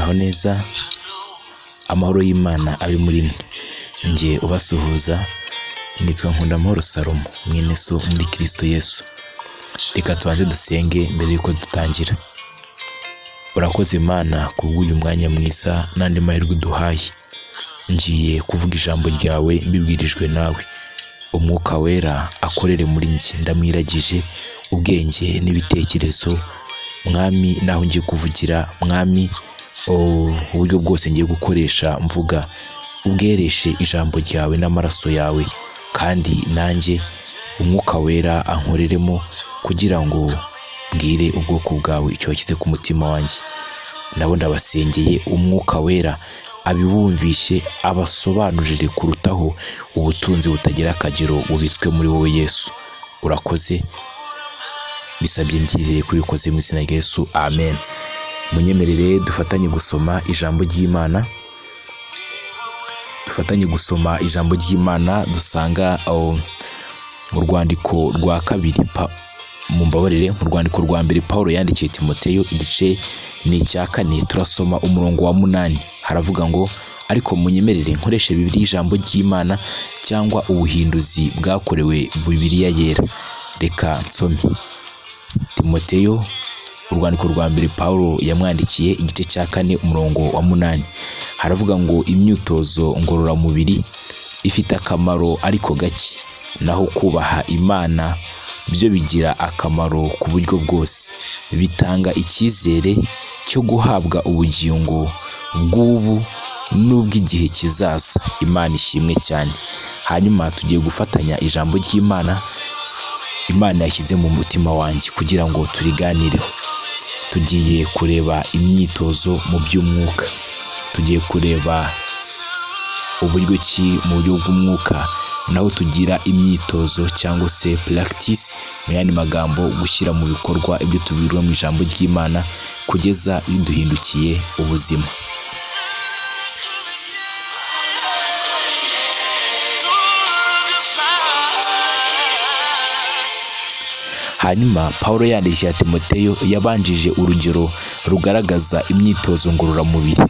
Muraho neza, amahoro y'Imana abe muri mwe. Njye ubasuhuza nitwa Nkundamahoro Salomo, mwene so muri Kristo Yesu. Reka tubanze dusenge mbere y'uko dutangira. Urakoze Mana kubw'uyu mwanya mwiza n'andi mahirwe uduhaye. Ngiye kuvuga ijambo ryawe mbibwirijwe nawe. Umwuka wera akorere muri njye, ndamwiragije ubwenge n'ibitekerezo, Mwami naho ngiye kuvugira, Mwami uburyo bwose ngiye gukoresha mvuga, ubwereshe ijambo ryawe n'amaraso yawe, kandi nanjye umwuka wera ankoreremo kugira ngo mbwire ubwoko bwawe icyo washyize ku mutima wanjye. Nabo ndabasengeye umwuka wera abibumvishe, abasobanurire kurutaho ubutunzi butagira akagero bubitswe muri wowe Yesu. Urakoze, bisabye mbyizeye ko ubikoze mu izina rya Yesu, amen. Munyemerere dufatanye gusoma ijambo ry'Imana, dufatanye gusoma ijambo ry'Imana dusanga mu rwandiko rwa kabiri, mumbabarire, mu rwandiko rwa mbere Pawulo yandikiye Timoteyo, igice ni icya 4, turasoma umurongo wa 8. Haravuga ngo: ariko munyemerere nkoreshe Bibiliya ijambo ry'Imana cyangwa ubuhinduzi bwakorewe Bibiliya yera. Reka nsome Timoteyo, urwandiko rwa mbere Pawulo yamwandikiye, igice cya 4 umurongo wa 8. Haravuga ngo: imyitozo ngororamubiri ifite akamaro ariko gake, naho kubaha Imana byo bigira akamaro ku buryo bwose, bitanga icyizere cyo guhabwa ubugingo bw'ubu n'ubw'igihe kizaza. Imana ishimwe cyane. Hanyuma tugiye gufatanya ijambo ry'Imana Imana yashyize mu mutima wanjye kugira ngo turiganireho. Tugiye kureba imyitozo mu by'umwuka, tugiye kureba uburyo ki mu buryo bw'umwuka naho tugira imyitozo cyangwa se practice, mu yandi magambo gushyira mu bikorwa ibyo tubwirwa mu ijambo ry'Imana kugeza biduhindukiye ubuzima. Hanyuma Pawulo yandikiye Timoteyo yabanjije urugero rugaragaza imyitozo ngororamubiri,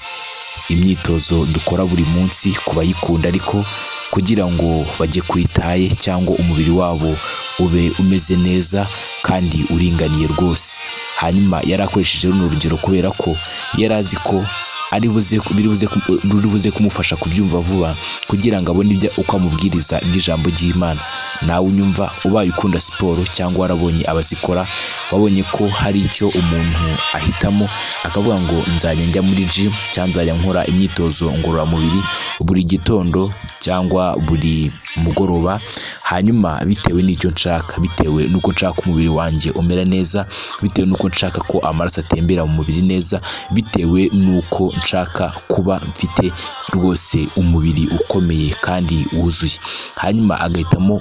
imyitozo dukora buri munsi ku bayikunda, ariko kugira ngo bajye kuri taye cyangwa umubiri wabo ube umeze neza kandi uringaniye rwose. Hanyuma yari akoresheje runo rugero kubera ko yari azi ko ruri buze kumufasha kubyumva vuba kugira ngo abone ibyo uko amubwiriza iby'ijambo ry'Imana. Nawe unyumva ubaye ukunda siporo cyangwa warabonye abazikora, wabonye ko hari icyo umuntu ahitamo akavuga ngo nzajya njya muri gym cyangwa nzajya nkora imyitozo ngororamubiri buri gitondo cyangwa buri mugoroba, hanyuma bitewe n'icyo nshaka, bitewe n'uko nshaka umubiri wanjye umera neza, bitewe n'uko nshaka ko amaraso atembera mu mubiri neza, bitewe n'uko nshaka kuba mfite rwose umubiri ukomeye kandi wuzuye. Hanyuma agahitamo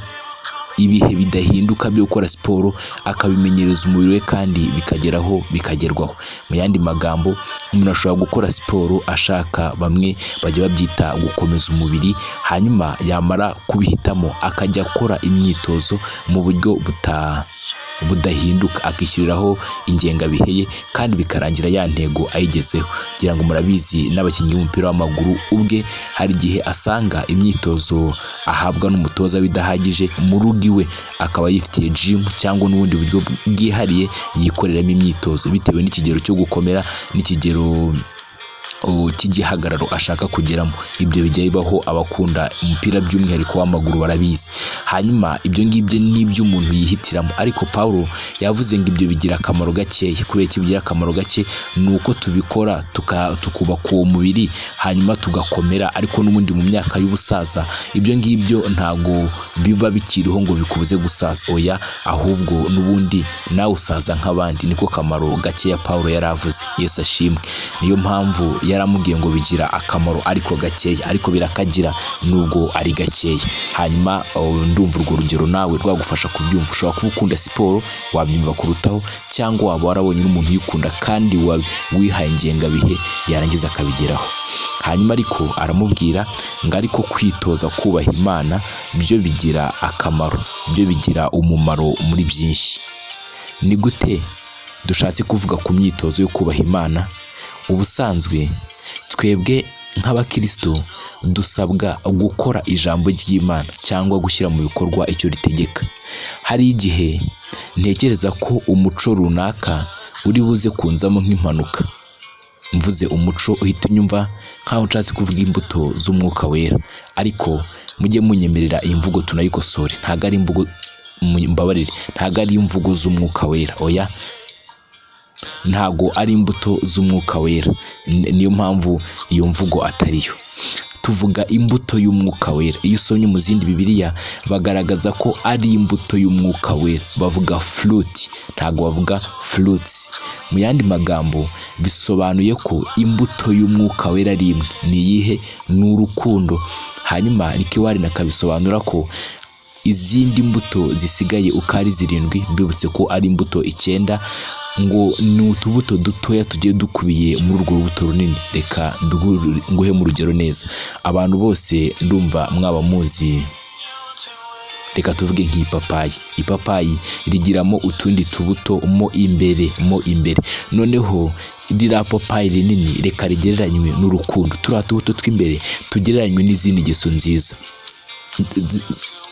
ibihe bidahinduka byo gukora siporo, akabimenyereza umubiri we kandi bikageraho bikagerwaho. Mu yandi magambo, umuntu ashobora gukora siporo ashaka, bamwe bajya babyita gukomeza umubiri, hanyuma yamara kubihitamo akajya akora imyitozo mu buryo budahinduka, akishyiriraho ingengabihe ye kandi bikarangira ya ntego ayigezeho. Ngira ngo murabizi n'abakinnyi b'umupira w'amaguru ubwe hari igihe asanga imyitozo ahabwa n'umutoza bidahagije, mu rugo iwe akaba yifitiye gym cyangwa n'ubundi buryo bwihariye yikoreramo imyitozo bitewe n'ikigero cyo gukomera n'ikigero cy'igihagararo ashaka kugeramo. Ibyo bijya bibaho, abakunda umupira by'umwihariko w'amaguru barabizi. Hanyuma ibyo ngibyo ni ibyo umuntu yihitiramo, ariko Pawulo yavuze ngo ibyo bigira akamaro gakeya. Kubera iki bigira akamaro gake? Ni uko tubikora tukubaka uwo mubiri hanyuma tugakomera, ariko n'ubundi mu myaka y'ubusaza ibyo ngibyo ntago biba bikiriho ngo bikubuze gusaza, oya, ahubwo n'ubundi nawe usaza nk'abandi. Niko kamaro gakeya Pawulo yari avuze. Yesu ashimwe. Niyo mpamvu yaramubwiye ngo bigira akamaro ariko gakeya, ariko birakagira nubwo ari gakeya. Hanyuma ndumva urwo rugero nawe rwagufasha kubyumva. Ushobora kuba ukunda siporo wabyumva kurutaho, cyangwa waba warabonye n'umuntu uyikunda kandi wihaye ingengabihe yarangiza akabigeraho. Hanyuma ariko aramubwira ngo ariko kwitoza kubaha Imana byo bigira akamaro, byo bigira umumaro muri byinshi. Ni gute dushatse kuvuga ku myitozo yo kubaha Imana, ubusanzwe twebwe nk'abakristo dusabwa gukora ijambo ry'Imana cyangwa gushyira mu bikorwa icyo ritegeka. Hari igihe ntekereza ko umuco runaka uri buze kunzamo nk'impanuka. Mvuze umuco uhita unyumva nk'aho nshatse kuvuga imbuto z'umwuka wera, ariko mujye munyemerera iyi mvugo tunayikosore. Ntabwo ari imvugo, mbabarire, ntabwo ari imvugo z'umwuka wera, oya, ntabwo ari imbuto z'umwuka wera. Niyo mpamvu iyo mvugo atariyo. Tuvuga imbuto y'umwuka wera. Iyo usomye mu zindi Bibiliya bagaragaza ko ari imbuto y'umwuka wera, bavuga fruit, ntabwo bavuga fruits. Mu yandi magambo bisobanuye ko imbuto y'umwuka wera ari imwe. Ni iyihe? Ni urukundo. Hanyuma Rick Warren akabisobanura ko izindi mbuto zisigaye uko ari 7, mbibutse ko ari imbuto 9, ngo ni utubuto dutoya tugiye dukubiye muri urwo rubuto runini. Reka nguhe mu rugero neza, abantu bose ndumva mwaba muzi, reka tuvuge nk'ipapayi. Ipapayi rigiramo utundi tubuto mo imbere, mo imbere. Noneho ririya papayi rinini reka rigereranywe n'urukundo, turiya tubuto tw'imbere tugereranywe n'izindi ngeso nziza,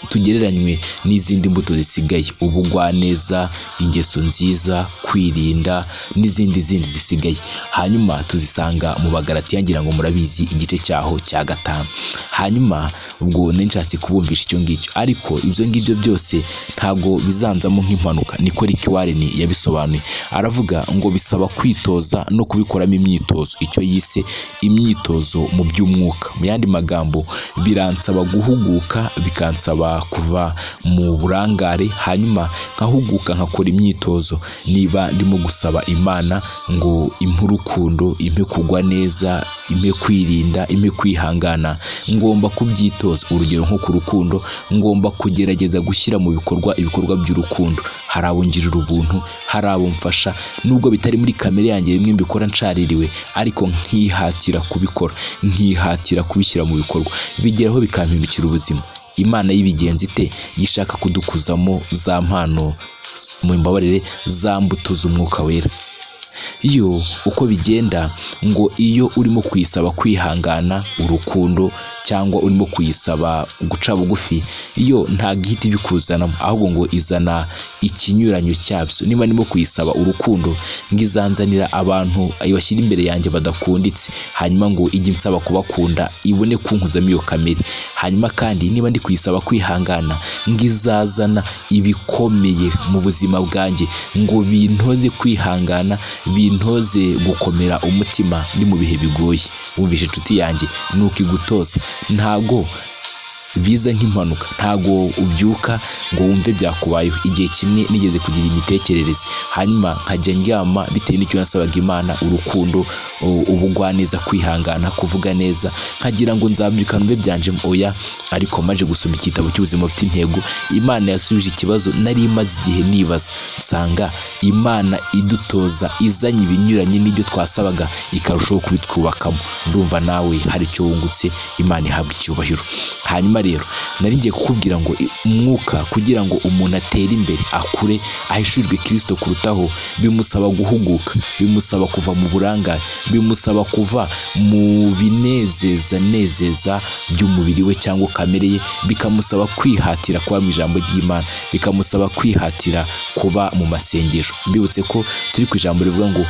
tugereranywe n'izindi mbuto zisigaye, ubugwaneza, ingeso nziza, kwirinda n'izindi zindi zisigaye. Hanyuma tuzisanga mu Bagalatiya, ngira ngo murabizi, igice cyaho cya 5. Hanyuma ubwo nshatse kubumvisha icyo ngicyo, ariko ibyo ngibyo byose ntabwo bizanzamo nk'impanuka, niko Rick Warren yabisobanuye. Aravuga ngo bisaba kwitoza no kubikoramo imyitozo, icyo yise imyitozo mu by'umwuka. Mu yandi magambo biransaba guhuguka, bikansaba kuva mu burangare, hanyuma nkahuguka nkakora imyitozo. Niba ndimo gusaba Imana ngo impe urukundo, impe kugwa neza, impe kwirinda, impe kwihangana, ngomba kubyitoza. Urugero nko ku rukundo, ngomba kugerageza gushyira mu bikorwa ibikorwa by'urukundo. Hari abo ngirira ubuntu, hari abo mfasha, nubwo bitari muri kamere yanjye bimwe mbikora nshaririwe, ariko nkihatira kubikora, nkihatira kubishyira mu bikorwa, bigeraho bikampindukira ubuzima. Imana y'ibigenza ite? Yishaka kudukuzamo za mpano, mu mbabarire, za mbuto z'umwuka wera. Iyo uko bigenda ngo iyo urimo kuyisaba kwihangana, urukundo, cyangwa urimo kuyisaba guca bugufi, iyo ntabwo ihita ibikuzanamo, ahubwo ngo izana ikinyuranyo cyabyo. Niba ndimo kuyisaba urukundo, ngo izanzanira abantu ibashyira imbere yanjye badakunditse, hanyuma ngo ijye insaba kubakunda, ibone kunkuzamo iyo kamere. Hanyuma kandi niba ndi kuyisaba kwihangana, ngo izazana ibikomeye mu buzima bwanjye, ngo bintoze kwihangana, bintoze gukomera umutima ndi mu bihe bigoye. Wumvishe inshuti yanjye, nuko igutoza. Ntago biza nk'impanuka, ntago ubyuka ngo wumve byakubayeho. Igihe kimwe nigeze kugira imitekerereze, hanyuma nkajya ndyama bitewe n'icyo nasabaga Imana, urukundo, ubugwaneza, kwihangana, kuvuga neza, nkagira ngo nzabyuka numve byanjemo. Oya, ariko maje gusoma igitabo cy'ubuzima bufite intego, Imana yasubije ikibazo nari maze igihe nibaza, nsanga Imana idutoza izanye ibinyuranye n'ibyo twasabaga, ikarushaho kubitwubakamo. Ndumva nawe hari icyo wungutse, Imana ihabwa icyubahiro. Hanyuma rero nari ngiye kukubwira ngo umwuka, kugira ngo umuntu atere imbere, akure, ahishurirwe Kristo kurutaho, bimusaba guhuguka, bimusaba kuva mu burangare, bimusaba kuva mu binezeza nezeza by'umubiri we cyangwa kamere ye, bikamusaba kwihatira kuba mu ijambo ry'Imana, bikamusaba kwihatira kuba mu masengesho. Mbibutse ko turi ku ijambo rivuga ngo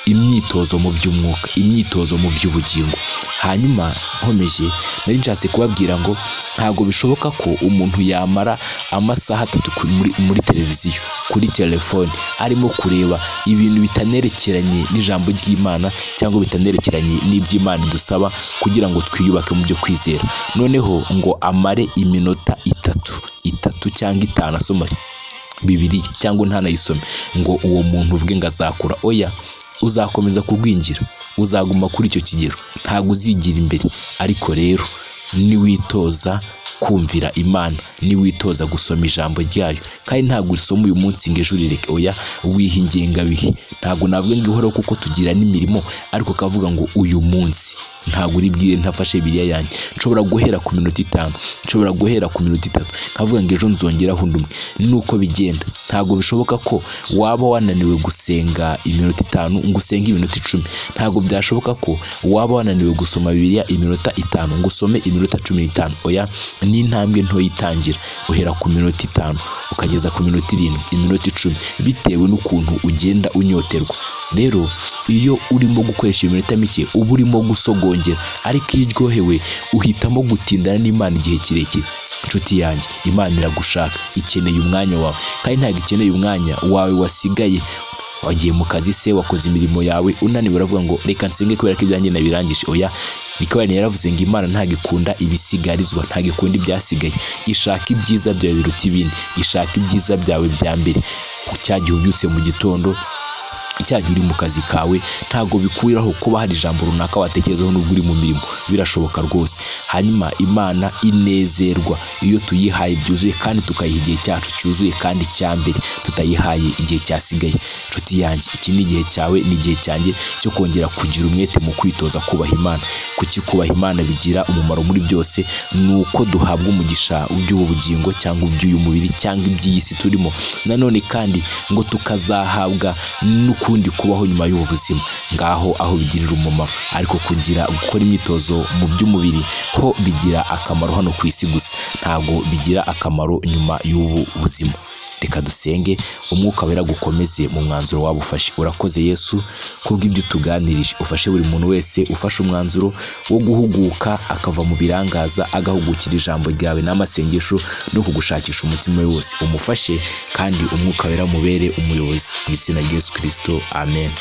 imyitozo mu by'umwuka, imyitozo mu by'ubugingo. Hanyuma nkomeje, nari nshatse kubabwira ngo ntabwo bishoboka ko umuntu yamara amasaha 3 muri televiziyo, kuri telefone, arimo kureba ibintu bitanerekeranye n'ijambo ry'Imana cyangwa bitanerekeranye n'iby'Imana idusaba kugira ngo twiyubake mu byo kwizera. Noneho ngo amare iminota 3 cyangwa 5 asoma Bibiliya cyangwa ntanayisome, ngo uwo muntu uvuge ngo azakura. Oya, uzakomeza kugwingira, uzaguma kuri icyo kigero, ntabwo uzigira imbere. Ariko rero niwitoza kumvira Imana, Niwitoza gusoma ijambo ryayo, kandi ntabwo urisoma uyu munsi ngo ejo urireke, oya, wiha ingengabihe. Ntabwo navuga ngo ihoraho kuko tugira n'imirimo, ariko kavuga ngo uyu munsi ntabwo uri bwire ntafashe Bibiliya yanjye. Nshobora guhera ku minota 5, nshobora guhera ku minota 3, nkavuga ngo ejo nzongeraho undi umwe. Nuko bigenda. Ntabwo bishoboka ko waba wananiwe gusenga iminota 5 ngo usenge iminota 10. Ntabwo byashoboka ko waba wananiwe gusoma Bibiliya iminota 5 ngo usome iminota 15. Oya, ni intambwe ntoya itangira. Uhera ku minota 5 ukageza ku minota 7, iminota 10, bitewe n'ukuntu ugenda unyoterwa. Rero iyo urimo gukoresha iminota mike uba urimo gusogongera, ariko iyo uryohewe uhitamo gutindana n'Imana igihe kirekire. Inshuti yanjye, Imana iragushaka, ikeneye umwanya wawe, kandi ntabwo ikeneye umwanya wawe wasigaye. Wagiye mu kazi se, wakoze imirimo yawe, unaniwe uravuga ngo reka nsenge kubera ko ibyanjye nabirangije. Oya, Mikayeli yaravuze ngo Imana ntabwo ikunda ibisigarizwa, ntabwo ikunda ibyasigaye, ishaka ibyiza byawe biruta ibindi, ishaka ibyiza byawe bya mbere. Cya gihe ubyutse mu gitondo, cya gihe uri mu kazi kawe, ntabwo bikuraho kuba hari ijambo runaka watekerezaho nubwo uri mu mirimo, birashoboka rwose. Hanyuma Imana inezerwa iyo tuyihaye byuzuye kandi tukayiha igihe cyacu cyuzuye kandi cya mbere, tutayihaye igihe cyasigaye. Inshuti yanjye, iki ni igihe cyawe, ni igihe cyanjye cyo kongera kugira umwete mu kwitoza kubaha Imana. Kuki kubaha Imana bigira umumaro muri byose? Ni uko duhabwa umugisha w'iby'ubu bugingo cyangwa iby'uyu mubiri cyangwa iby'iyi si turimo. Nanone kandi ngo tukazahabwa n'ukundi kubaho nyuma y'ubu buzima. Ngaho aho bigirira umumaro. Ariko kugira gukora imyitozo mu by'umubiri ho bigira akamaro hano ku isi gusa, ntabwo bigira akamaro nyuma y'ubu buzima. Reka dusenge, umwuka wera gukomeze mu mwanzuro waba ufashe. Urakoze Yesu kubw'ibyo utuganirije. Ufashe buri muntu wese ufashe umwanzuro wo guhuguka akava mu birangaza, agahugukira ijambo ryawe n'amasengesho no kugushakisha umutima we wose. Umufashe kandi umwuka wera mubere umuyobozi. Mu izina rya Yesu Kristo, amen.